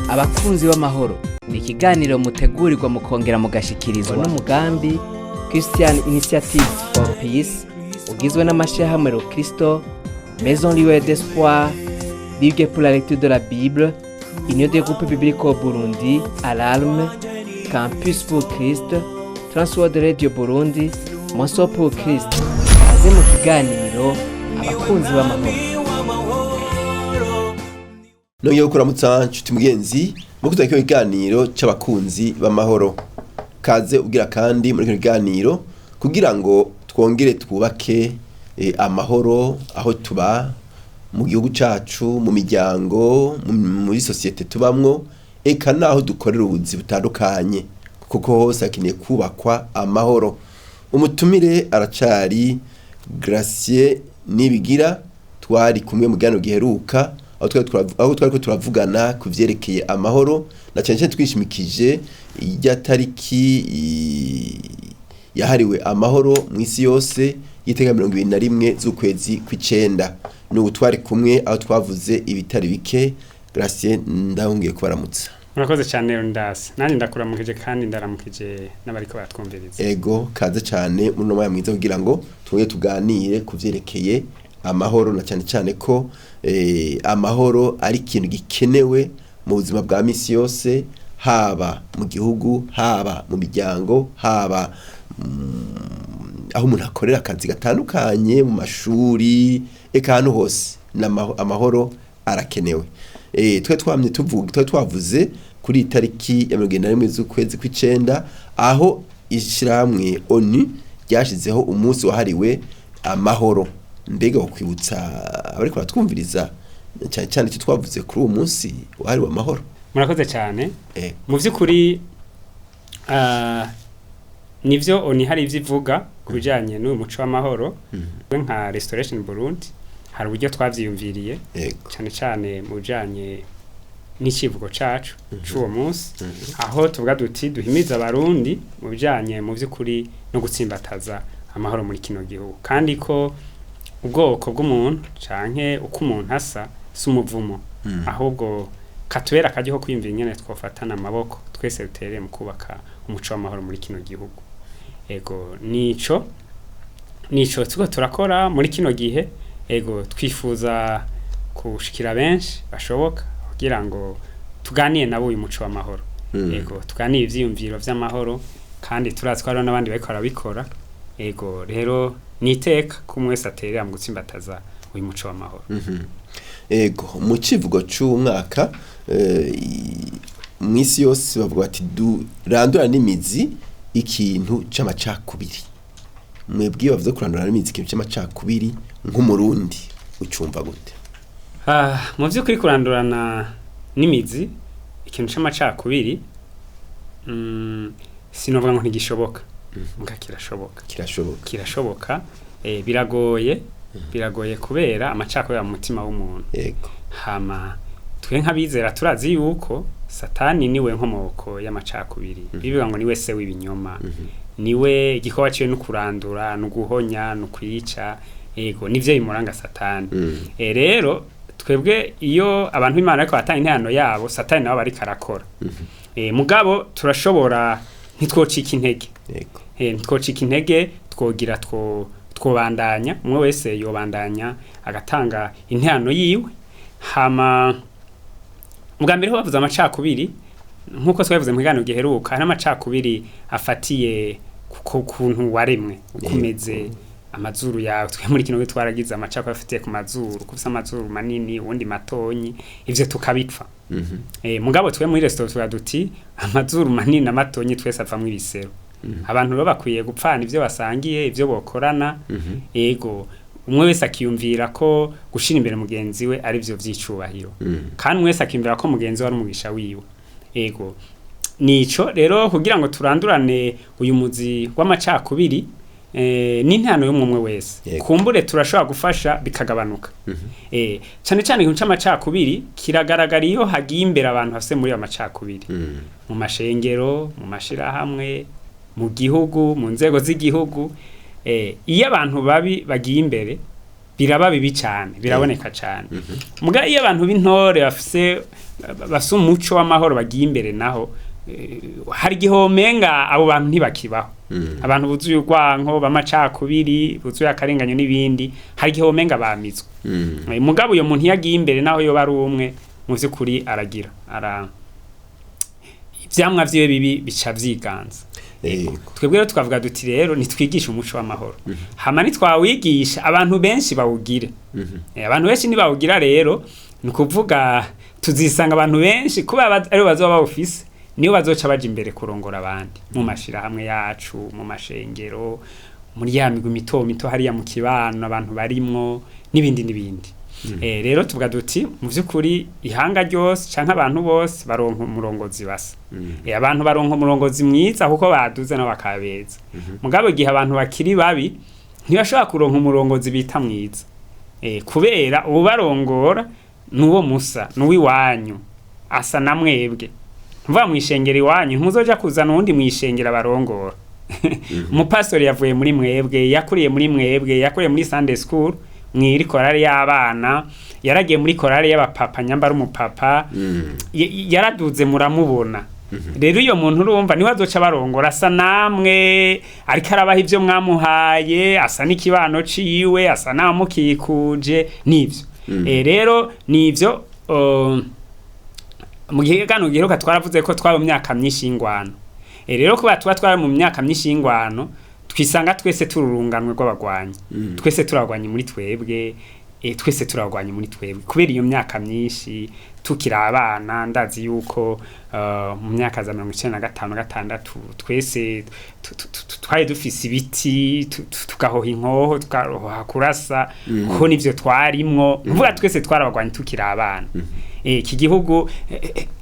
Abakunzi b'amahoro ni ikiganiro mutegurirwa mukongera mugashikirizwa n'umugambi Christian Initiative for Peace, ugizwe n'amashyirahamwe Rokristo, Maison Lueur d'Espoir, Ligue pour la lecture de la Bible, Union des groupes bibliques au Burundi, Alarme, Campus pour Christ, Transworld Radio Burundi, Moso pour Christ. Kaze mu kiganiro Abakunzi b'amahoro. Nongeye kuramutsa nshuti mugenzi mu kuzana kino kiganiro c'abakunzi b'amahoro. Kaze ubwira kandi muri kino kiganiro kugira ngo twongere twubake amahoro aho tuba mu gihugu cacu, mu miryango, muri sosiyete tubamwo, eka naho dukorera ubuzi butandukanye, kuko hose hakeneye kubakwa amahoro. Umutumire aracari Gracier Nibigira, twari kumwe mu kiganiro giheruka aho twariko turavugana ku vyerekeye amahoro, na cane cane twishimikije irya tariki yahariwe amahoro mu isi yose y'iteka 21 z'ukwezi kw'icenda. N'ubu twari kumwe aho twavuze ibitari bike. Gracier, ndahongiye kubaramutsa. Murakoze cyane Ndasi, nanjye ndakuramukije kandi ndaramukije n'abariko baratwumviriza. Ego, kaze cyane muri uno mwanya mwiza kugira ngo twongere tuganire ku vyerekeye amahoro, na cyane cyane ko amahoro ari ikintu gikenewe mu buzima bwa misi yose, haba mu gihugu, haba mu miryango, haba aho umuntu akorera akazi gatandukanye, mu mashuri, eka ahantu hose amahoro arakenewe. Twe twamye tuvuga, twe twavuze kuri iyi tariki ya 21 z'ukwezi kw'icenda, aho ishirahamwe ONU ryashizeho umunsi wahariwe amahoro. Mbega wokwibutsa abariko baratwumviriza cyane cyane icyo twavuze kuri uwo munsi wahariwe amahoro? Murakoze cyane. Mu by'ukuri, nivyo ONU hari ivyo ivuga ku bijanye n'uyu muco w'amahoro. Nka Restoration Burundi hari uburyo twavyiyumviriye, cyane cyane mu bijanye n'icivugo cacu c'uwo munsi, aho tuvuga duti duhimiza Abarundi mu bijanye mu by'ukuri no gutsimbataza amahoro muri kino gihugu, kandi ko ubwoko bw'umuntu canke uko umuntu asa si umuvumo, ahubwo katubera akaryo ko kwiyumvira ingene twofatana amaboko twese duterere mu kubaka umuco w'amahoro muri kino gihugu. Ego, nico turiko turakora muri kino gihe. Ego, twifuza kushikira benshi bashoboka kugira ngo tuganire nabo uyu muco w'amahoro. Ego, tuganire ivyiyumviro vy'amahoro, kandi turazi ko hariho n'abandi bariko barabikora. Ego, rero ni iteka ko umwe wese aterera mu gutsimbataza uyu muco w'amahoro. Ego, mu civugo c'umwaka mw'isi yose bavuga bati durandura n'imizi ikintu c'amacakubiri. Mwebwe bavuze kurandura n'imizi ikintu c'amacakubiri, nk'Umurundi ucumva gute? Mu vy'ukuri, kurandurana n'imizi ikintu c'amacakubiri, sinovuga ngo ntigishoboka, muga kirashoboka. Kirashoboka. Kirashoboka. Biragoye, biragoye kubera amacakubiri aba mu mutima w'umuntu. Hama twe nk'abizera turazi yuko Satani niwe nkomoko y'amacakubiri. Bivuga ngo niwe se w'ibinyoma, niwe igikorwa ciwe no kurandura, no guhonya, no kwica. Ego, nivyo bimuranga Satani. Rero twebwe iyo abantu b'Imana ariko batanga interano yabo, Satani nabo bariko arakora. Mugabo turashobora, ntitwocika intege. Ntitwocika intege, twogira twobandanya, umwe wese yobandanya agatanga interano yiwe. Hama ubwa mbere ho bavuze amacakubiri, nk'uko twabivuze mu kiganiro giheruka, hari amacakubiri afatiye ku kuntu waremwe, uko umeze, amazuru yawe. Twe muri kino gihe twaragize amacakubiri afatiye ku mazuru, kuko ufise amazuru manini, uwundi matonyi, ivyo tukabipfa. Mugabo twe muri restaurant tuvuga duti amazuru manini n'amatonyi twese avamwo ibisero. Abantu rero bakwiye gupfana ivyo basangiye, ivyo bokorana. Ego, umwe wese akiyumvira ko gushira imbere mugenzi we ari vyo vy'icubahiro, kandi umwe wese akiyumvira ko mugenzi we ari umugisha wiwe. Ego, nico rero kugira ngo turandurane uyu muzi w'amacakubiri, n'intano y'umwe wese. Kumbure turashobora gufasha bikagabanuka. Cane cane ikintu c'amacakubiri kiragaragara iyo hagiye imbere abantu bafise muri ayo macakubiri, mu mashengero, mu mashirahamwe, mu gihugu, mu nzego z'igihugu. Iyo abantu babi bagiye imbere biraba bibi cyane, biraboneka cyane. Muga iyo abantu b'intore bafise bafise umuco w'amahoro bagiye imbere naho, hari igihe womenga abo bantu ntibakibaho. Abantu buzuye urwanko b'amacakubiri, buzuye akarenganyo n'ibindi, hari igihe womenga bamizwe. Mugabo uyo muntu iyo agiye imbere, naho yoba ari umwe, mu vy'ukuri aragira ara ivyamwa vyiwe bibi bica vyiganza. Twebwe rero tukavuga duti rero nitwigishe umuco w'amahoro, hama nitwawigisha abantu benshi bawugire. Abantu benshi nibawugira rero, ni ukuvuga tuzisanga abantu benshi kuba aribo bazoba bawufise, nibo bazoca baja imbere kurongora abandi mu mashirahamwe yacu, mu mashengero, muri ya migwi mito mito hariya mu kibano abantu barimwo, n'ibindi n'ibindi. Rero tuvuga duti mu vy'ukuri ihanga ryose canke abantu bose baronka umurongozi basa. Abantu baronka umurongozi mwiza kuko baduze nabo bakabeza. Mugabo igihe abantu bakiri babi ntibashobora kuronka umurongozi bita mwiza. Kubera ubarongora nuwo musa nuwiwanyu asa na mwebwe. Mvuga mwishengero iwanyu, ntuzoja kuzana uwundi mwishengero abarongora. Umupastori yavuye muri mwebwe, yakuriye muri mwebwe, yakuriye muri Sunday school, mwiri korale y'abana, yaragiye muri korale y'abapapa nyambara umupapa, yaraduze muramubona. Rero iyo muntu urumva niwe azoca barongora, asa namwe, ariko arabaha ivyo mwamuhaye, asa n'ikibano ciwe, asa n'abamukikuje, nivyo. Rero nivyo, mu gihe gano giheruka twaravuze ko twaba mu myaka myinshi y'ingwano. Rero kuba tuba twari mu myaka myinshi y'ingwano, twisanga twese tururunganwe rw'abagwanyi. Twese turagwanye muri twebwe, twese turagwanye muri twebwe kubera iyo myaka myinshi tukiri abana. Ndazi yuko mu myaka za 95 6 twese twari dufise ibiti, tugahoha inkoho, tugahoha kurasa, kuko nivyo twarimwo. Mvuga twese twarabagwanye tukiri abana. Iki gihugu,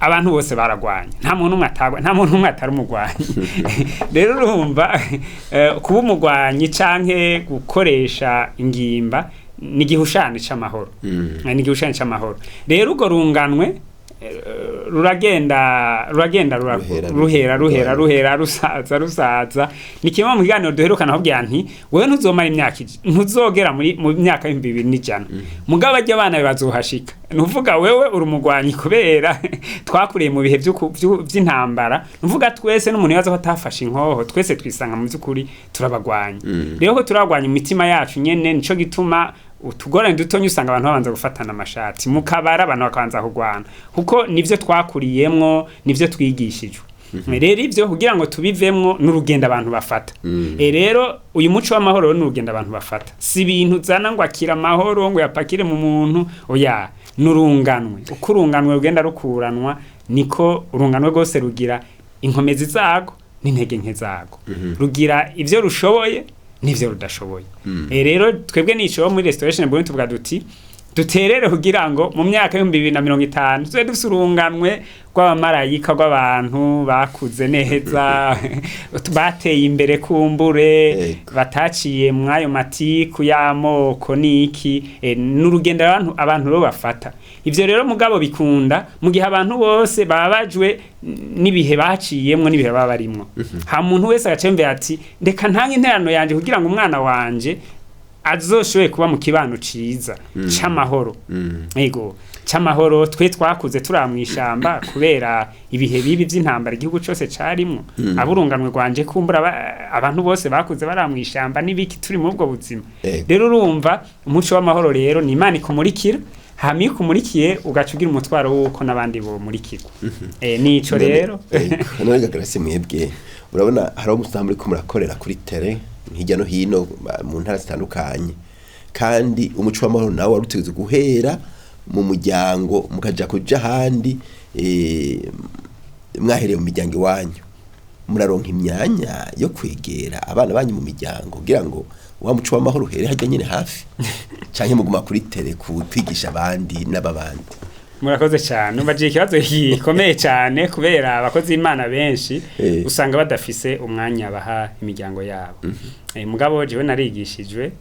abantu bose baragwanye, nta muntu umwe atagwa, nta muntu umwe atari umugwanyi. Rero urumva, kuba umugwanyi canke gukoresha ingimba ni igihushane c'amahoro. Ni igihushane c'amahoro. Rero urwo runganwe ruragenda ruragenda Ruhera, ruhera ruhera ruhera rusaza rusaza. Ni kimwe mu kiganiro duherukana aho nti wewe ntuzomara imyaka ntuzogera muri mu myaka 2100, mugabo bajya abana bazohashika. Nuvuga wewe uri umugwanyi kubera twakuriye mu bihe vy'intambara. Nuvuga twese n'umuntu yaza ko atafashe inkoho, twese twisanga mu by'ukuri turabagwanyi. Rero ko turabagwanya imitima yacu nyene, nico gituma utugorane dutonya usanga abantu babanza gufatana amashati mu kabara, abantu bakabanza kurwana, kuko nivyo twakuriyemwo, nivyo twigishijwe. Rero ivyo kugira ngo tubivemwo n'urugendo abantu bafata. Rero uyu muco w'amahoro n'urugendo abantu bafata, si ibintu zana ngo akira amahoro ngo yapakire mu muntu, oya, n'urunganwe. Uko urunganwe rugenda rukuranwa, niko urunganwe rwose rugira inkomezi zago n'intege nke zago, rugira ivyo rushoboye n'ivyo rudashoboye. Rero twebwe nico muri Restoration Burundi tuvuga duti duterere kugira ngo mu myaka 2050 tuze dufise urunganwe rw'abamarayika, rw'abantu bakuze neza, bateye imbere kumbure, bataciye mw'ayo matiku y'amoko n'iki. N'urugendo abantu rero bafata. Ivyo rero mugabo bikunda mu gihe abantu bose babajwe n'ibihe baciyemwo n'ibihe baba barimwo. Ha muntu wese agacembe ati ndeka ntange interano yanje kugira ngo umwana wanje azoshoboye kuba mu kibano ciza c'amahoro. Ego, c'amahoro. Twe twakuze turi mw'ishamba kubera ibihe bibi vy'intambara igihugu cose carimwo. Aburunganwe rwanje kumbura abantu bose bakuze bari mw'ishamba n'ibiki, turi muri ubwo buzima. Rero urumva umuco w'amahoro rero ni Imana ikumurikira, hama iyo ikumurikiye ugaca ugira umutwaro w'uko n'abandi bomurikirwa. Nico rero. None Grace, mwebwe urabona hari aho musanga muriko murakorera kuri terrain hirya no hino mu ntara zitandukanye, kandi umuco w'amahoro nawe wari utegerezwa guhera mu muryango mukaja kuja ahandi, mwahereye mu miryango iwanyu. Muraronka imyanya yo kwegera abana banyu mu miryango kugira ngo wa muco w'amahoro uhere harya nyene hafi, canke muguma kuri terrain kwigisha abandi n'ababandi? Murakoze cyane, ubagiye ikibazo gikomeye cyane, kubera abakozi b'Imana benshi usanga badafise umwanya baha imiryango yabo. Mugabo jewe narigishijwe,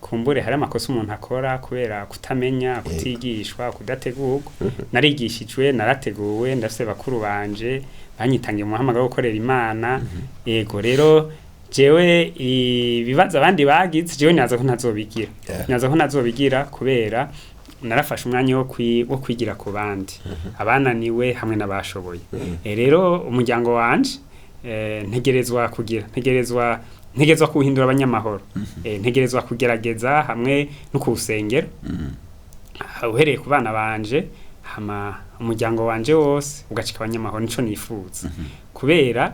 kumbure hari amakosa umuntu akora kubera kutamenya, kutigishwa, kudategurwa. Narigishijwe, narateguwe, ndafise bakuru banje banyitangiye umuhamagaro wo gukorera Imana. Yego, rero jewe ibibazo abandi bagize, jewe naza ko ntazobigira. Naza ko ntazobigira kubera Narafashe umwanya wo kwigira ku bandi, abananiwe hamwe n'abashoboye. Rero umuryango wanje ntegerezwa kugira ntegerezwa ntegerezwa kuwuhindura abanyamahoro. Ntegerezwa kugerageza hamwe no kuwusengera, uhereye ku bana banje, hama umuryango wanje wose ugacika abanyamahoro. Nico nifuza, kubera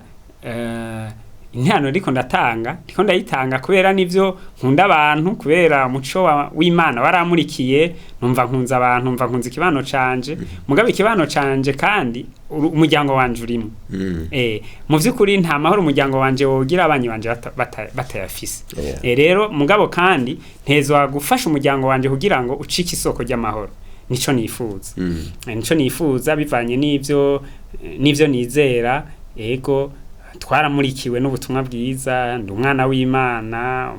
intano ndiko ndatanga, ndiko ndayitanga kubera nivyo nkunda abantu, kubera umuco w'Imana waramurikiye, numva nkunze abantu, numva nkunze ikibano canje. Mugabo ikibano canje kandi umuryango wanje urimo. Mu vy'ukuri nta mahoro umuryango wanje wogira abanyi banje batayafise. Rero mugabo kandi ntezwa gufasha umuryango wanje kugira ngo ucike isoko ry'amahoro. Nico nifuza. Nico nifuza bivanye n'ivyo nizera. Ego, twaramurikiwe n'ubutumwa bwiza, ndi umwana w'Imana,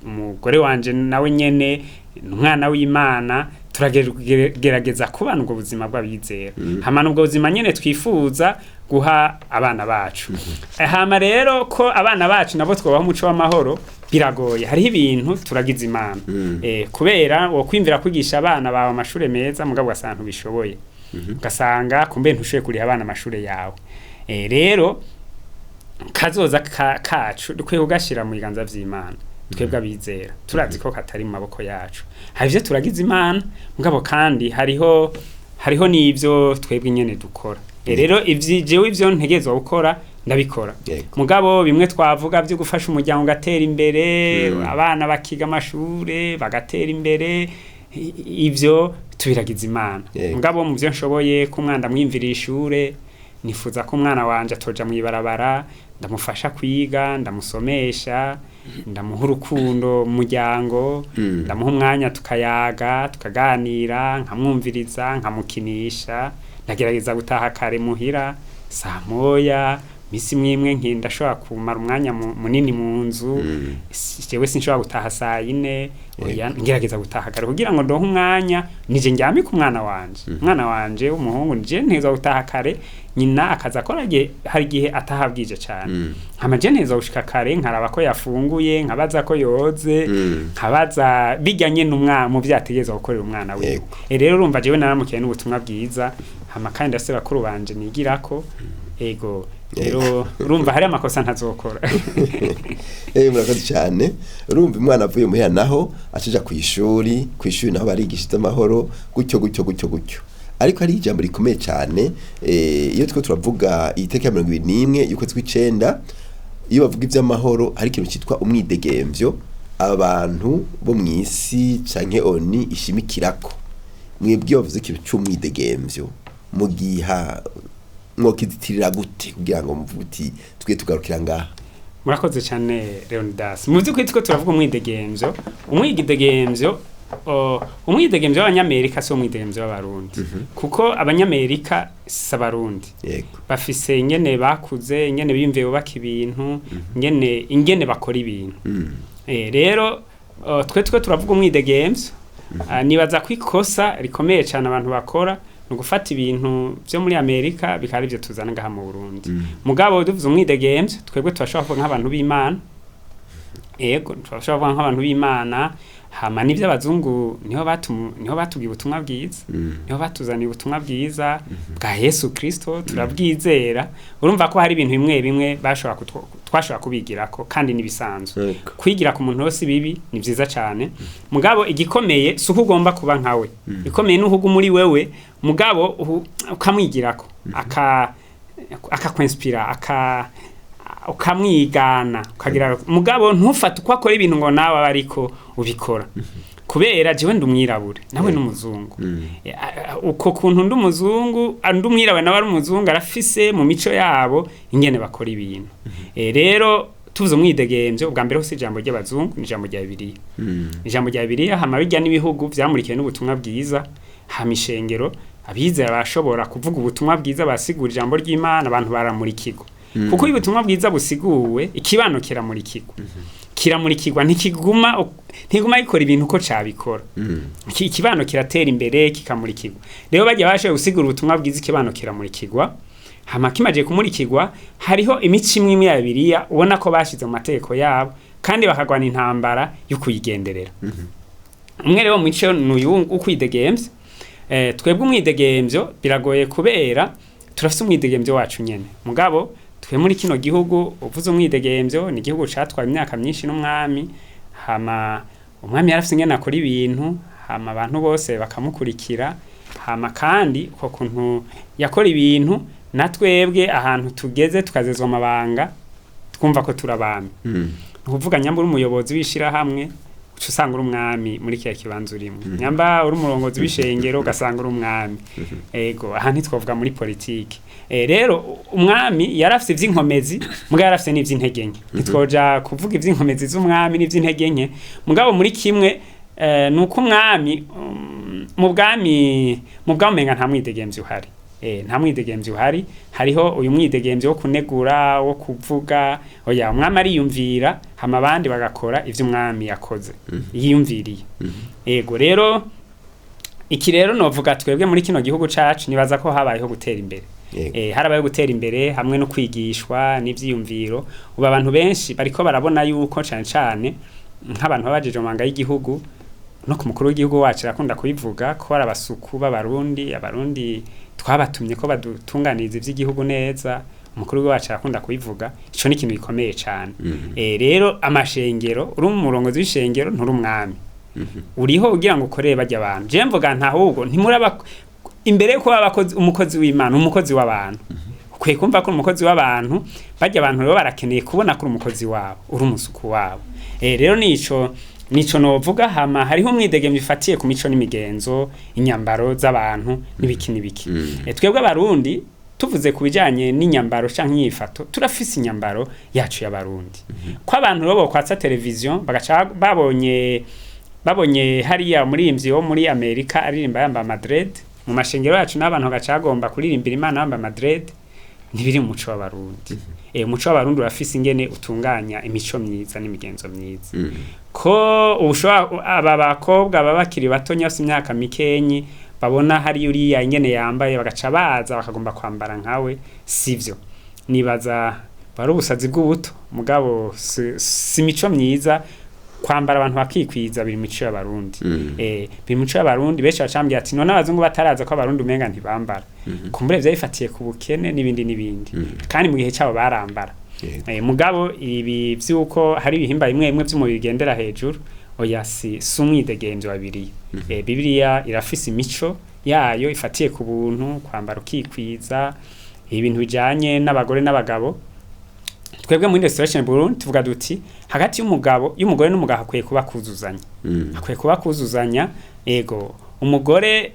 umugore wanje nawe nyene ni umwana w'Imana. Turagerageza kubana ubwo buzima bw'abizera, hama n'ubwo buzima nyene twifuza guha abana bacu. Hama rero ko abana bacu nabo twobaha umuco w'amahoro biragoye, hariho ibintu turagize Imana. Kubera wo kwimvira kwigisha abana bawe amashure meza, mugabo ugasanga ntubishoboye, ugasanga kumbe ntushoboye kuriha abana amashure yawe. Rero kazoza kacu dukwiye kugashira mu biganza vy'Imana. Twebwe abizera turazi ko katari mu maboko yacu. Hari ivyo turagize Imana, mugabo kandi hariho n'ivyo twebwe nyene dukora. Rero jewe ivyo ntegerezwa gukora ndabikora. Mugabo bimwe twavuga byo gufasha umuryango ugatera imbere, abana bakiga amashure bagatera imbere, ivyo tubiragiza Imana. Mugabo mu byo nshoboye, ko umwana ndamwimvira ishure, nifuza ko umwana wanje atoja mw'ibarabara, ndamufasha kwiga, ndamusomesha, ndamuha urukundo mu muryango, ndamuha umwanya tukayaga, tukaganira, nkamwumviriza, nkamukinisha. Ndagerageza gutaha kare muhira saa moya. Misi imwe ndashobora kumara umwanya munini mu nzu. Jewe sinshobora gutaha saa yine, oya, ngerageza gutaha kare kugira ngo ndonke umwanya nije ndyamike umwana wanje. Umwana wanje w'umuhungu nije nteza gutaha kare, nyina akaza akora hari igihe ataha bwije cane. Hama je nteza gushika kare, nkaraba ko yafunguye, nkabaza ko yoze, nkabaza bijyanye n'umwana mu vyategerezwa gukorera umwana wiwe. Rero urumva jewe naramukiye n'ubutumwa bwiza, hama kandi ndafise bakuru banje nigirako. Ego, rero urumva hari amakosa ntazokora. Murakoze cyane. Urumva umwana avuye muhira naho acija kw'ishuri, kw'ishuri naho barigisha amahoro gutyo gutyo gutyo gutyo. Ariko hari ijambo rikomeye cyane, iyo turiko turavuga iteka ya 21 y'ukwezi kw'icenda, iyo bavuga ivy'amahoro hari ikintu cyitwa umwidegemvyo abantu bo mw'isi canke ONU ishimikirako. Mwebwe iyo bavuze ikintu c'umwidegemvyo mugiha mwokizitirira gute kugira ngo muvuge uti twe tugarukira ngaha? Murakoze cyane, Leonidas. Mu by'ukuri turiko turavuga umwidegemvyo. Umwidegemvyo w'Abanyamerika si umwidegemvyo w'Abarundi, kuko Abanyamerika si Abarundi. Bafise ingene bakuze, ingene biyumviye bubaka ibintu, ingene bakora ibintu. Rero twe turavuga umwidegemvyo. Nibaza ko ikosa rikomeye cyane abantu bakora ni ugufata ibintu vyo muri Amerika bikaba arivyo tuzana ngaha mu Burundi. Mugabo duvuze umwidegemvyo, twebwe turashobora kuvuga nk'abantu b'Imana. Ego, turashobora kuvuga nk'abantu b'Imana, hama n'ivyo abazungu niho batubwiye ubutumwa bwiza, niho batuzaniye ubutumwa bwiza bwa Yesu Kristo, turabwizera. Urumva ko hari ibintu bimwe bimwe twashobora kubigirako kandi nibisanzwe. Kwigira ku muntu wose bibi ni vyiza cyane. Mugabo igikomeye si uko ugomba kuba nkawe. Igikomeye ni uko muri wewe, mugabo ukamwigirako, akakwinspira, ukamwigana, ukagira, mugabo ntufate uko akora ibintu ngo nawe abe ariko ubikora. Kubera jewe ndi umwirabure, nawe n'umuzungu. Uko kuntu ndi umuzungu, ndi umwirabure nawe ari umuzungu, arafise mu mico yabo ingene bakora ibintu. Rero tuvuze umwidegemvyo, ubwa mbere hose ijambo ry'abazungu ni ijambo rya Bibiliya. Ijambo rya Bibiliya, hama bijya n'ibihugu vyamurikiwe n'ubutumwa bwiza, hama ishengero abizera bashobora kuvuga ubutumwa bwiza, basigura ijambo ry'Imana, abantu baramurikirwa. Kuko iyo ubutumwa bwiza busiguwe, ikibano kiramurikirwa. Kiramurikirwa, ntiguma gikora ibintu uko cabikora. Ikibano kiratera imbere, kikamurikirwa. Rero bajya bashoboye gusigura ubutumwa bwiza, ikibano kiramurikirwa. Hama kimaze kumurikirwa, hariho imico imwe imwe ya Bibiliya ubona ko bashize mu mategeko yabo kandi bakagwana intambara yo kuyigenderera. Umwe rero mu mico n'uyu ukwidegemvya. Twebwe umwidegemvyo biragoye kubera turafise umwidegemvyo wacu nyene, mugabo twe muri kino gihugu uvuze umwidegemvyo ni igihugu catwaye imyaka myinshi n'umwami. Hama umwami yarafise ingene akora ibintu, hama abantu bose bakamukurikira. Hama kandi uko kuntu yakora ibintu, na twebwe ahantu tugeze tukazezwa amabanga, twumva ko turabami. Ni ukuvuga nyamba uri umuyobozi w'ishirahamwe, uca usanga uri umwami muri kiriya kibanza urimo. Nyamba uri umurongozi w'ishengero, ugasanga uri umwami. Ego, aha ntitwavuga muri politiki. Rero umwami yarafise ivy'inkomezi, mugabo yarafise n'ivy'intege nke. Ntitwoja kuvuga ivy'inkomezi z'umwami n'ivy'intege nke, mugabo muri kimwe nuko umwami mu bwami umenga nta mwidegemvyo uhari. Nta mwidegemvyo uhari. Hariho uyu mwidegemvyo wo kunegura, wo kuvuga. Oya, umwami ariyumvira, hama abandi bagakora ivyo umwami yakoze yiyumviriye. Ego, rero iki rero novuga, twebwe muri kino gihugu cacu nibaza ko habayeho gutera imbere. Harabayeho gutera imbere hamwe no kwigishwa n'ivyiyumviro. Ubu abantu benshi bariko barabona yuko cane cane nk'abantu babajeje mu mabanga y'igihugu, no ku mukuru w'igihugu wacu arakunda kubivuga ko ari abasuku b'Abarundi, Abarundi twabatumye ko badutunganiriza ivy'igihugu neza. Umukuru wacu arakunda kubivuga. Ico ni ikintu gikomeye cane. Rero amashengero, uri umurongozi w'ishengero, nturi umwami, uriho ugira ngo ukorere barya abantu. Je mvuga ntahubwo ntimuraba imbere yo kuba abakozi, umukozi w'Imana, umukozi w'abantu. Ukwiye kumva ko umukozi w'abantu, barya abantu rero barakeneye kubona ko uri umukozi wabo, uri umusuku wabo. Rero nico novuga. Hama hariho umwidegemvyo ifatiye ku mico n'imigenzo, inyambaro z'abantu n'ibiki n'ibiki. Twebwe Abarundi, tuvuze ku bijanye n'inyambaro canke inyifato, turafise inyambaro yacu y'Abarundi. Ko abantu rero bokwatsa televiziyo bagaca babonye hariya umuririmbyi wo muri Amerika aririmba yambaye ama dreads, mu mashengero yacu n'abantu bagaca bagomba kuririmbira Imana bambaye ama dreads, ntibiri mu muco w'Abarundi. Umuco w'Abarundi urafise ingene utunganya imico myiza n'imigenzo myiza. Ko ushobora aba bakobwa baba bakiri bato, bafise imyaka mikenyi, babona hari uriya ingene yambaye, bagaca baza bakagomba kwambara nkawe, sivyo. Nibaza bari ubusazi bw'ubuto, mugabo si imico myiza. Kwambara abantu bakikwiza biri mu mico y'Abarundi. Biri mu mico y'Abarundi. Benshi bacambwira ati: "None abazungu bataraza, ko Abarundi umenga ntibambara?" Kumbure vyabifatiye ku bukene n'ibindi n'ibindi, kandi mu gihe cyabo barambara. Mugabo ibi vy'uko hari ibihimba bimwe bimwe vy'umubiri bigendera hejuru, oya, si umwidegemvyo wa Bibiliya. Bibiliya irafise imico yayo ifatiye ku buntu, kwambara ukikwiza, ibintu bijanye n'abagore n'abagabo. Twebwe muri Restoration Burundi tuvuga duti: hagati y'umugabo, y'umugore n'umugabo hakwiye kuba kuzuzanya. Hakwiye kuba kuzuzanya. Ego, umugore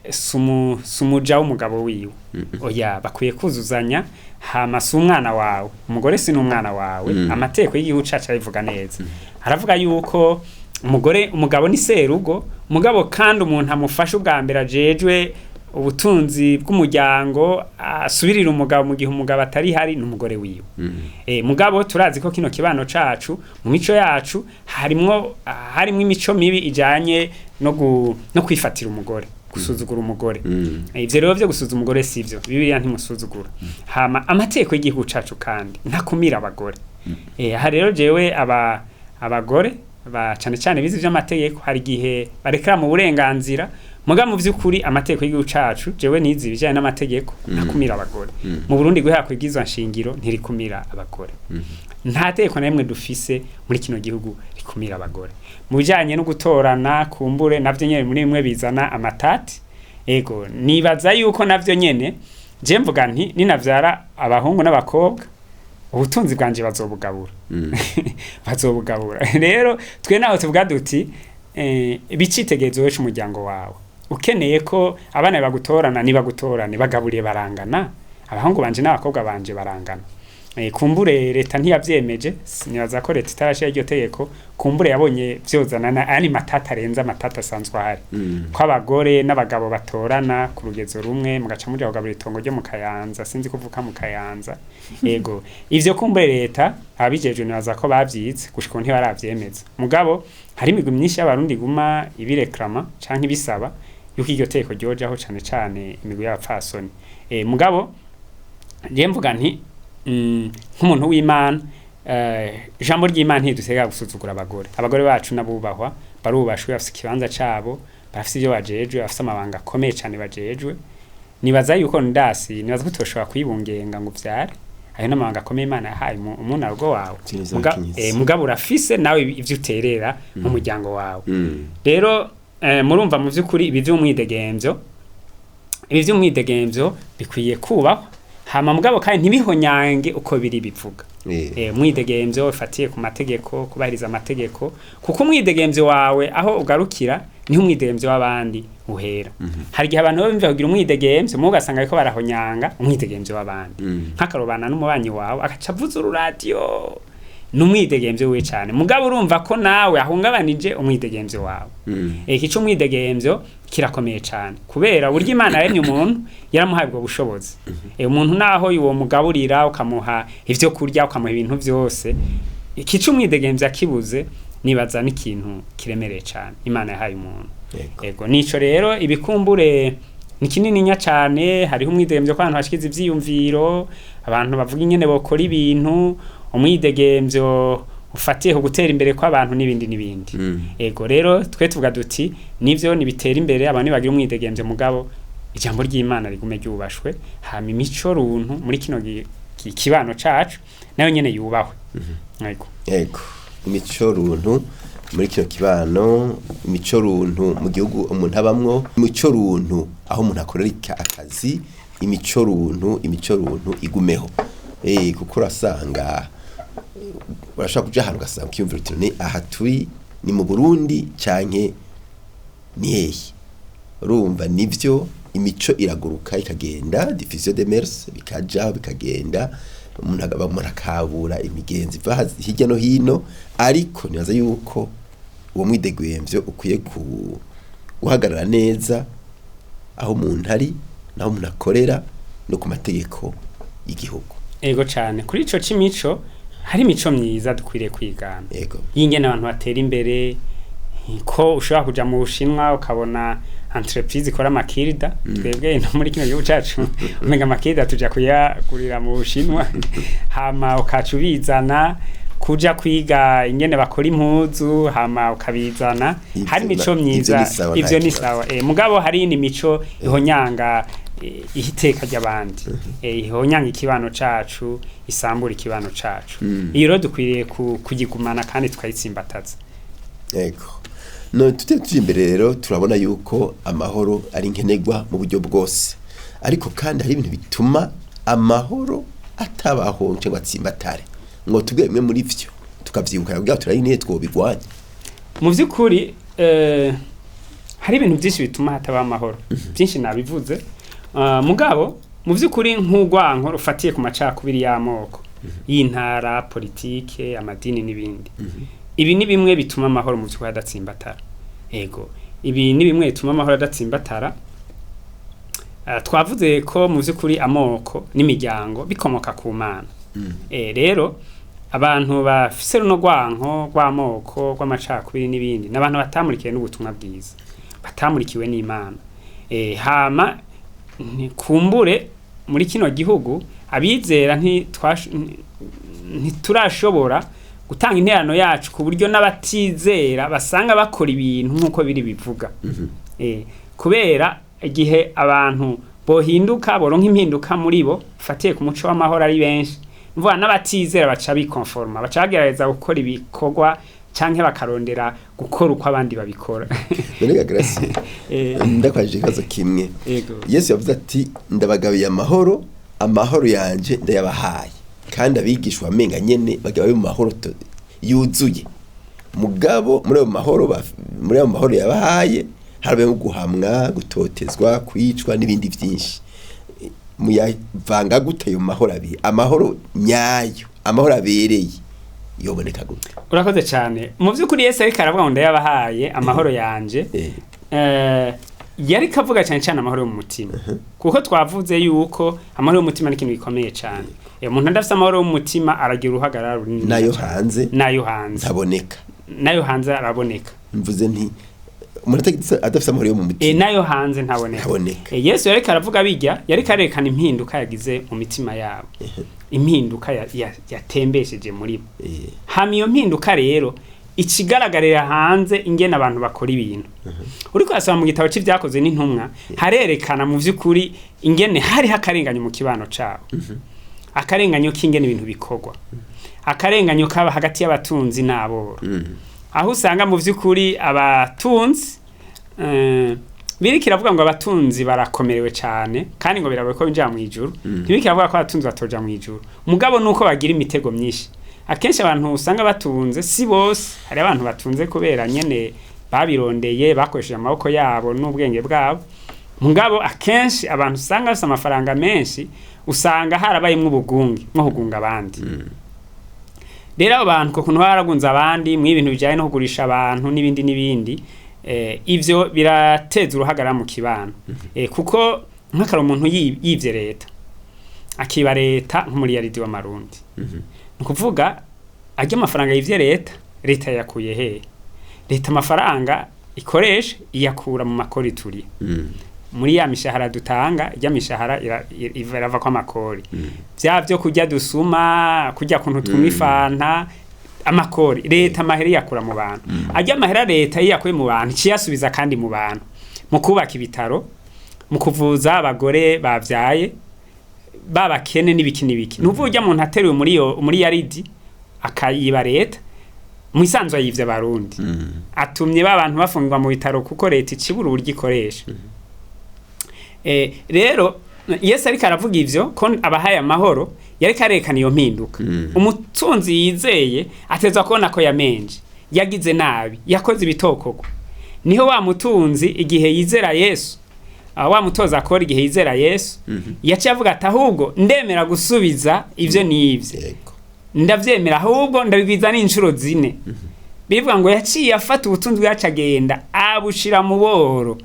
sumuja w'umugabo wiwe, oya, bakwiye kuzuzanya. Hama si umwana wawe, umugore si n'umwana wawe. Amategeko y'igihugu cacu arabivuga neza, aravuga yuko umugore, umugabo ni serugo, umugabo kandi umuntu amufasha ubwa mbere, ajejwe ubutunzi bw'umuryango, asubirira umugabo mu gihe umugabo atari hari, n'umugore wiwe. Mugabo turazi ko kino kibano cacu, mu mico yacu harimwo imico mibi ijanye no kwifatira umugore, gusuzugura umugore. Ivyo rero vyo gusuzugura umugore sivyo, Bibiliya ntimusuzugura. Hama amategeko y'igihugu cacu kandi ntakumira abagore. Aha rero jewe abagore ba cane cane bize ivy'amategeko, hari igihe barekera mu burenganzira, muga mu vy'ukuri amategeko y'igihugu cacu, jewe nize ibijanye n'amategeko, ntakumira abagore. Mu Burundi, guhera kw'ibwirizwa nshingiro, ntirikumira abagore. Nta tegeko na rimwe dufise muri kino gihugu rikumira abagore mu bijanye no gutorana. Kumbure navyo nyene muri bimwe bizana amatati. Ego, nibaza yuko navyo nyene, je mvuga nti ninavyara abahungu n'abakobwa, ubutunzi bwanje bazobugabura, bazobugabura. Rero twe naho tuvuga duti bicitegerezo wese umuryango wawe ukeneye ko abana bagutorana, nibagutorane, bagaburiye barangana, abahungu banje n'abakobwa banje barangana. Kumbure leta ntiyavyemeje. Nibaza ko leta itarashira iryo tegeko, kumbure yabonye vyozana na ayandi matata arenze amatata asanzwe ahari, ko abagore n'abagabo batorana ku rugezo rumwe, mugaca muja kugabura itongo ryo mu Kayanza. Sinzi kuvuka mu Kayanza. Ego, ivyo kumbure leta ababijejwe nibaza ko bavyize, gushika ubu ntibaravyemeza. Mugabo hari imigwi myinshi y'Abarundi iguma ibireklama canke ibisaba yuko iryo tegeko ryojaho, cane cane imigwi y'abapfasoni. Mugabo je mvuga nti nk'umuntu w'Imana, ijambo ry'Imana ntidusega gusuzugura abagore. Abagore bacu nabubahwa. Barubashwe, bafise ikibanza cabo, barafise ivyo bajejwe, bafise amabanga akomeye cane bajejwe. Nibaza yuko ndasi nibaza ko tutoshobora kuyibungenga ngo uvyare, ayo n'amabanga akomeye Imana yahaye umunarwo wawe. Ivyo abakenyezi. Mugabo urafise nawe ivyo uterera mu muryango wawe. Rero murumva mu vy'ukuri ibi vy'umwidegemvyo bikwiye kubahwa, hama mugabo kandi ntibihonyange uko biri bivuga. Umwidegemvyo ufatiye ku mategeko, kubahiriza amategeko, kuko umwidegemvyo wawe aho ugarukira niho umwidegemvyo w'abandi uhera. Hari igihe abantu baba bumva kugira umwidegemvyo, mubo ugasanga bariko barahonyanga umwidegemvyo w'abandi. Nk'akarobana n'umubanyi wawe agaca avuza ururadiyo, ni umwidegemvyo wiwe cane, mugabo urumva ko nawe ahungabanije umwidegemvyo wawe. Iki c'umwidegemvyo kirakomeye cane, kubera uburyo Imana yaremye umuntu, yaramuhaye ubwo bushobozi. Umuntu naho uwo mugaburira, ukamuha ivyo kurya, ukamuha ibintu vyose, iki c'umwidegemvyo akibuze, nibaza n'ikintu kiremereye cane Imana yahaye umuntu. Ego, nico rero ibikumbure ni kinininya cane. Hariho umwidegemvyo ko abantu bashikiza ivyiyumviro, abantu bavuga ingene bokora ibintu, umwidegemvyo ufatiye ku gutera imbere kw'abantu n'ibindi n'ibindi. Ego, rero twe tuvuga duti nivyo, nibitera imbere, abantu nibagira umwidegemvyo, mugabo ijambo ry'Imana rigume ryubashwe, hama imico runtu muri kino kibano cacu nayo nyene yubahwe. Ego. Yego, imico runtu muri kino kibano, imico runtu mu gihugu umuntu abamwo, imico runtu aho umuntu akorera akazi, imico runtu igumeho. Kuko urasanga urashobora kuja ahantu ugasanga ukiyumvira uti ni aha turi, ni mu Burundi canke ni hehe? Urumva nivyo, imico iraguruka ikagenda, diffusion des mœurs, bikaja bikagenda, umuntu akabura imigenzi iva hirya no hino. Ariko nibaza yuko uwo mwidegemvyo ukwiye guhagarara neza aho umuntu ari, naho umuntu akorera, no ku mategeko y'igihugu. Ego cane, kuri ico c'imico hari imico myiza dukwiriye kwigana y'ingene abantu batera imbere, ko ushobora kuja mu Bushinwa ukabona entreprise ikora amakirida. Twebwe ino muri kino gihugu cacu umenga amakirida tuja kuyagurira mu Bushinwa, hama ukaca ubizana, kuja kwiga ingene bakora impuzu hama ukabizana. Hari imico Ivyo myiza. Ni sawa, nta Ivyo ni kibazo. sawa. Mugabo hari iyindi mico ihonyanga ihiteka ry'abandi, ihonyanga ikibano cacu, isambura ikibano cacu. Iyo rero dukwiriye kuyigumana kandi tukayitsimbataza. Yego. No tujye tujya imbere rero, turabona yuko amahoro ari nkenerwa mu buryo bwose. Ariko kandi hari ibintu bituma amahoro atabaho cyangwa atsimbatare. Ngo tubwe bimwe muri vyo tukavyibuka kugira turayi nihe twobigwanya. Mu by'ukuri hari ibintu byinshi bituma hataba amahoro, byinshi nabivuze. Mugabo mu by'ukuri nk'urwanko rufatiye ku macakubiri y'amoko, y'intara, politike, amadini n'ibindi, ibi ni bimwe bituma amahoro mu by'ukuri adatsimbatara. Ego, ibi ni bimwe bituma amahoro adatsimbatara. Twavuze ko mu by'ukuri amoko n'imiryango bikomoka ku Mana. Rero abantu bafise runo rwanko rw'amoko, rw'amacakubiri n'ibindi, ni abantu batamurikiwe n'ubutumwa bwiza, batamurikiwe n'Imana. Hama kumbure muri kino gihugu abizera ntiturashobora gutanga interano yacu ku buryo n'abatizera basanga bakora ibintu nk'uko biri bivuga. Kubera igihe abantu bohinduka, boronka impinduka muri bo fatiye ku muco w'amahoro ari benshi, mvuga n'abatizera baca bikonforma, baca bagerageza gukora ibikorwa canke bakarondera gukora uko abandi babikora. None ga Gracie, ndakwajije ikibazo kimwe. Ego. Yesu yavuze ati ndabagabiye amahoro, amahoro yanje ndayabahaye. Kandi abigishwa amenga nyene bagiye babe mu mahoro yuzuye. Mugabo muri ayo mahoro yabahaye harabayemo guhamwa, gutotezwa, kwicwa n'ibindi byinshi. Muyavanga gute ayo mahoro abiri? Amahoro nyayo, amahoro abereye yoboneka gute? Urakoze cyane. Mu by'ukuri Yesu ariko aravuga ngo ndayabahaye amahoro yanje, yariko avuga cyane cyane amahoro yo mu mutima, kuko twavuze yuko amahoro y'umutima ni ikintu gikomeye cyane. Umuntu adafise amahoro yo mu mutima aragira uruhagarara runini. Nayo hanze Nayo hanze ntaboneka. Nayo hanze araboneka. Mvuze nti umuntu adafise amahoro yo mu mutima Nayo hanze ntaboneka. Ntaboneka. Yesu yariko aravuga bijya, yariko arerekana impinduka yagize mu mitima yabo, impinduka yatembesheje muri bo. Hama iyo mpinduka rero Ikigaragarira hanze ingene abantu bakora ibintu. Uriko urasoma mu gitabo c'ivyakozwe n'intumwa, harerekana mu vy'ukuri ingene hariho akarenganyo mu kibano cabo, akarenganyo k'ingene ibintu bikorwa, akarenganyo kaba hagati y'abatunzi n'aboro, aho usanga mu vy'ukuri abatunzi, biriko iravuga ngo abatunzi barakomerewe cyane kandi ngo biragoye ko binjira mu ijuru. Ntibiriko iravuga ko abatunzi batoja mu ijuru, mugabo nuko bagira imitego myinshi. Akenshi abantu usanga batunze si bose, hari abantu batunze kubera nyene babirondeye, bakoresheje amaboko yabo n'ubwenge bwabo. Mugabo akenshi abantu usanga bafise amafaranga menshi, usanga harabayemwo ubugunge nko kugunga abandi. Rero abo bantu, kukuntu baba baragunze abandi mu ibintu bijanye no kugurisha abantu n'ibindi n'ibindi, ivyo birateza uruhagarara mu kibano. Kuko nk'akaro umuntu yivye leta, akiba leta nk'umuriyaridi w'amarundi, ni ukuvuga arya amafaranga yivye leta, leta yayakuye hehe? Leta amafaranga ikoresha iyakura mu makori turi muri ya mishahara dutanga. Ijya mishahara irava kwa makori, vya vyo kurya dusuma, kurya kuntu tunywa ifanta, amakori. Leta amahera iyakura mu bantu. Arya amahera leta iyakuye mu bantu, iciyasubiza kandi mu bantu, mu kubaka ibitaro, mu kuvuza abagore bavyaye babakene n'ibiki n'ibiki. Nuvuga urya muntu ateruye muri iyo muri yaridi akayiba leta, mu isanzwe yivye abarundi, atumye ba bantu bafungwa mu bitaro kuko leta icibura uburyo ikoresha. Rero Yesu ariko aravuga ivyo ko abahaye amahoro, yariko arerekana iyo mpinduka. Umutunzi yizeye atezwa kubona ko yamenje, yagize nabi, yakoze ibitokogwa. Niho wa mutunzi igihe yizera Yesu, wa mutoza akora igihe yizera Yesu, yaciye avuga ati: "Ahubwo ndemera gusubiza ivyo n'ivyo." "Ndavyemera, ahubwo ndabigwiza n'inshuro 4." Bivuga ngo yaciye afata ubutunzi bwacu, agenda abushira mu boro.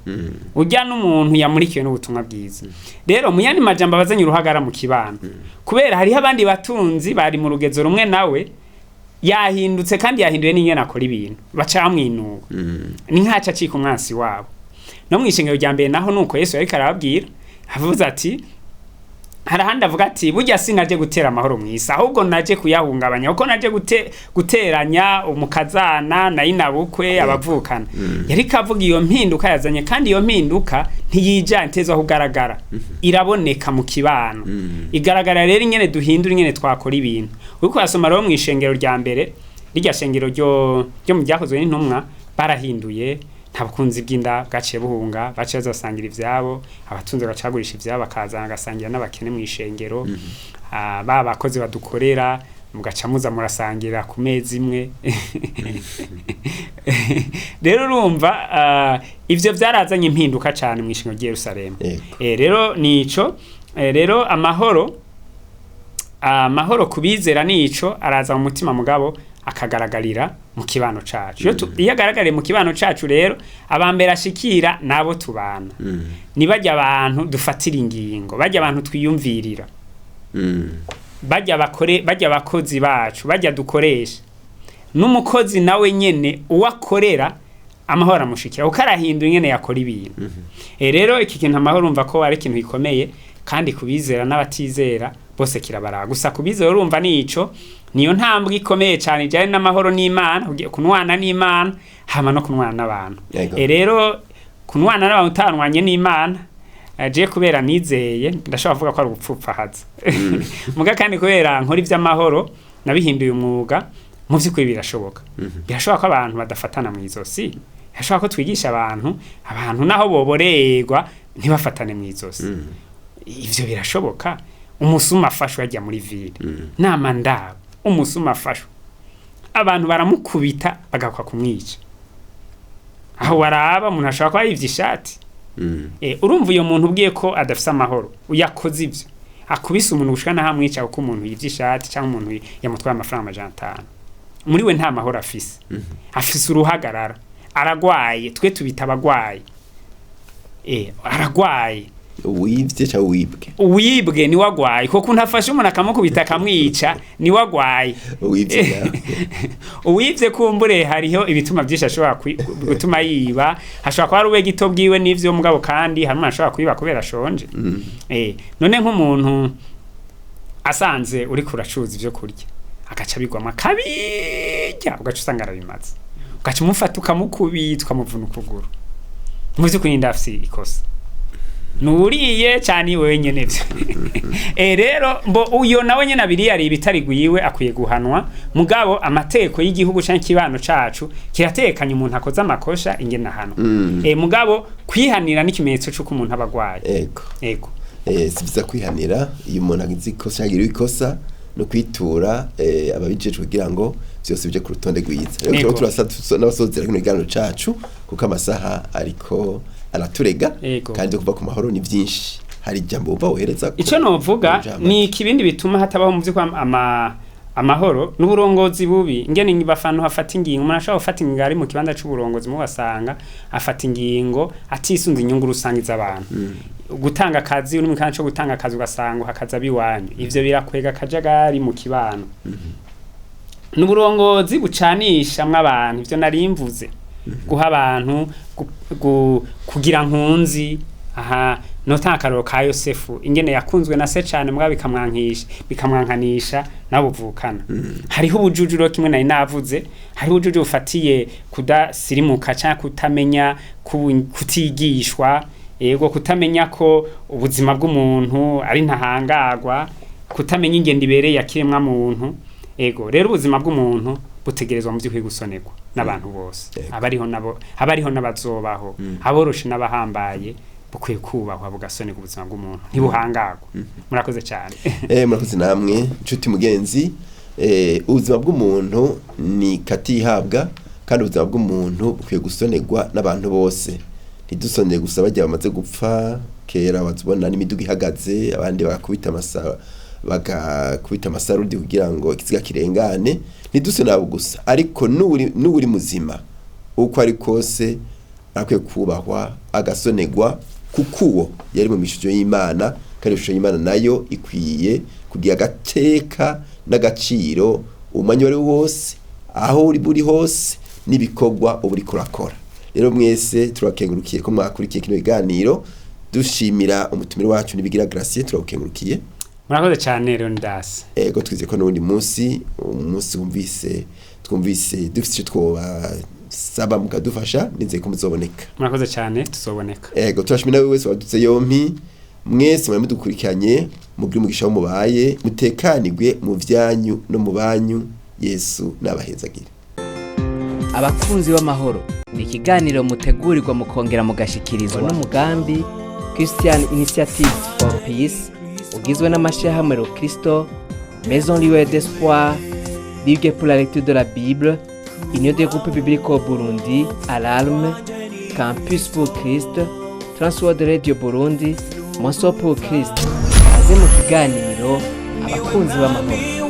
Ujya n'umuntu yamurikiwe n'ubutumwa bwiza. Rero mu yandi majambo, abazanye uruhagara mu kibano, kubera hariho abandi batunzi bari mu rugezo rumwe nawe, yahindutse kandi yahinduye n'ingene akora ibintu, baca bamwinuba, ni nkaca acika umwansi wabo. No mu ishengero rya mbere naho nuko Yesu yariko arababwira, avuze ati, hari ahandi avuga ati: "Burya sinaje gutera amahoro mu isi, ahubwo naje kuyahungabanya, kuko naje guteranya umukazana na inabukwe, abavukana." Yariko avuga iyo mpinduka yazanye, kandi iyo mpinduka ntiyijana, iteza kugaragara, iraboneka mu kibano. Igaragara rero ingene duhindura ingene twakora ibintu. Uriko urasoma rero mu ishengero rya mbere, rirya shengero ryo mu Byakozwe n'Intumwa, barahinduye. Nta bukunzi bw'inda bwaciye buhunga, baciye bazasangira ivyabo. Abatunzi bagacagurisha ivyabo, bakazana bagasangira n'abakene mu ishengero. Ba bakozi badukorera, mugaca muza murasangira ku meza imwe. Rero urumva, ivyo vyarazanye impinduka cane mu ishengero ry'i Yerusalemu. Rero nico, rero amahoro kubizera nico araza mu mutima, mugabo akagaragarira mu kibano cacu. Iyo agaragariye mu kibano cacu rero, abambere ashikira nabo tubana, ni bajya abantu dufatira ingingo, bajya abantu twiyumvirira, bajya bakore, bajya abakozi bacu, bajya dukoresha. N'umukozi nawe nyene uwakorera, amahoro amushikira kuko arahindura ingene yakora ibintu. Rero iki kintu amahoro, urumva ko ari ikintu gikomeye, kandi kubizera n'abatizera bose kirabaraba. Gusa kubizera, urumva nico niyo ntambwe ikomeye cyane ijyanye n'amahoro n'Imana, ugiye kunwana n'Imana hama no kunwana n'abantu. Rero kunwana n'abantu utanwanye n'Imana, je kubera nizeye ndashobora kuvuga ko ari ubupfupfahaza muga, kandi kubera nkora iby'amahoro nabihinduye umwuga, mu by'ukuri birashoboka. Birashoboka ko abantu badafatana mu izosi, birashoboka ko twigisha abantu naho boborerwa ntibafatane mu izosi. Ivyo birashoboka. Umusuma afashwe ajya muri ville, nama ndabo umusuma afashwe, abantu baramukubita bagakwa kumwica. Aho waraba umuntu ashobora kuba yivye ishati. Urumva uyo muntu ubwiye ko adafise amahoro, uyakoze ivyo akubise umuntu gushika naho amwica kuko umuntu yivye ishati cyangwa umuntu yamutwaye amafaranga 500, muri we nta mahoro afise, afise uruhagarara, aragwaye. Twe tubita abagwayi. Aragwaye. Uwivye cyangwa uwibwe? Uwibwe niwe agwaye, kuko ntafashe umuntu akamukubita akamwica, niwe agwaye. Uwivye nawe? Uwivye kumbure hariho ibituma byinshi ashobora gutuma yiba. Hashobora kuba ari ube gito bwiwe n'ivyo, mugabo kandi hari umuntu ashobora kwiba kubera ashonje. None nk'umuntu asanze uriko uracuruza ivyo kurya, agaca abigwamo akabirya. Kubirya ugaca usanga arabimaze, ugaca umufata ukamukubita, ukamuvuna ukuguru. Mu by'ukuri ndafise ikosa nuriye cyane wewe nyene vyo. Rero mbo uyo nawe nyene abiri ari ibitari gwiwe akwiye guhanwa, mugabo amategeko y'igihugu canke ikibano cacu kiratekanye umuntu akoze amakosha ingene ahanwa. Mugabo kwihanira n'ikimenyetso c'uko umuntu aba agwaye. Ego. Ego. Si vyiza kwihanira iyo umuntu agize ikosa, yagira ikosa no kwitura ababijejwe kugira ngo vyose bije ku rutonde rwiza. Rero Ego. turaba turasa n'abasozera kino kiganiro cacu, kuko amasaha ariko araturega. Ego. Kandi kuva ku mahoro ni vyinshi. Hari ijambo wumva wohereza ko Ico novuga Ijambo. ni ikibindi bituma hatabaho mu vy'ukuri amahoro n'uburongozi bubi, ingene bafana hafata ingingo. Umuntu ashobora gufata ingingo ari mu kibanza c'uburongozi, mu basanga afata ingingo atisunze inyungu rusange z'abantu. Gutanga akazi, uri mu kibanza co gutanga akazi, ugasanga hakaza biwanyu, ivyo birakwega akajagari mu kibano. N'uburongozi bucanishamwo abantu, ivyo nari mvuze, guha abantu kugira nkunzi. Aha notanga akarorero ka Yosefu, ingene yakunzwe na se cane, mugabo bikamwankisha, bikamwankanisha nabo buvukana. Hariho ubujuju rero, kimwe nari navuze, hariho ubujuju bufatiye kudasirimuka canke kutamenya, kutigishwa, yego, kutamenya ko ubuzima bw'umuntu ari ntahangagwa, kutamenya ingendo ibereye yakiremwa muntu. Ego rero ubuzima bw'umuntu butegerezwa mu by'ukuri gusonerwa n'abantu bose, Yego. abariho nabo, abariho n'abazobaho, aboroshe n'abahambaye, bukwiye kubahwa bugasonerwa. Ubuzima bw'umuntu ntibuhangagwa. Murakoze cyane. Murakoze namwe nshuti mugenzi. Ubuzima bw'umuntu ni katihabwa, kandi ubuzima bw'umuntu bukwiye gusonerwa n'abantu bose. Ntidusonere gusa bajya bamaze gupfa kera, bazibona n'imiduga ihagaze, abandi bagakubita amasa, bagakubita amasarudi kugira ngo ikiziga kirengane. Ntidusonere abo gusa, ariko n'uri muzima uko ari kose arakwiye kubahwa, agasonerwa, kuko uwo yari mu ishusho y'Imana, kandi ishusho y'Imana nayo ikwiye kugira agateka n'agaciro umwanya uwo ari wo wose, aho uri buri hose, n'ibikorwa uba uriko urakora. Rero mwese turakengurukiye ko mwakurikiye kino kiganiro. Dushimira umutumire wacu Nibigira Gracier, turagukengurukiye. Murakoze cyane, Leonidas. Ego, twizeye ko n'uwundi munsi, umunsi wumvise twumvise dufite icyo twobasaba mukadufasha, nizeye ko muzoboneka. Murakoze cyane, tuzoboneka. Ego, turashimira nawe wese wadutse yompi. Mwese mwari mudukurikiranye, mugire umugisha wo mubaye, mutekanirwe mu vyanyu no mu banyu. Yesu nabahezagire. Abakunzi b'amahoro ni ikiganiro mutegurirwa mukongera mugashikirizwa n'umugambi Christian Initiative for Peace, ugizwe n'amashyirahamwe Rokristo, Maison Lieu d'Espoir, Ligue pour la lecture de la Bible, Union des groupes bibliques au Burundi, Alarme, Campus pour Christ, Transworld Radio Burundi, Monso pour Christ. Aze mu kiganiro Abakunzi b'amahoro.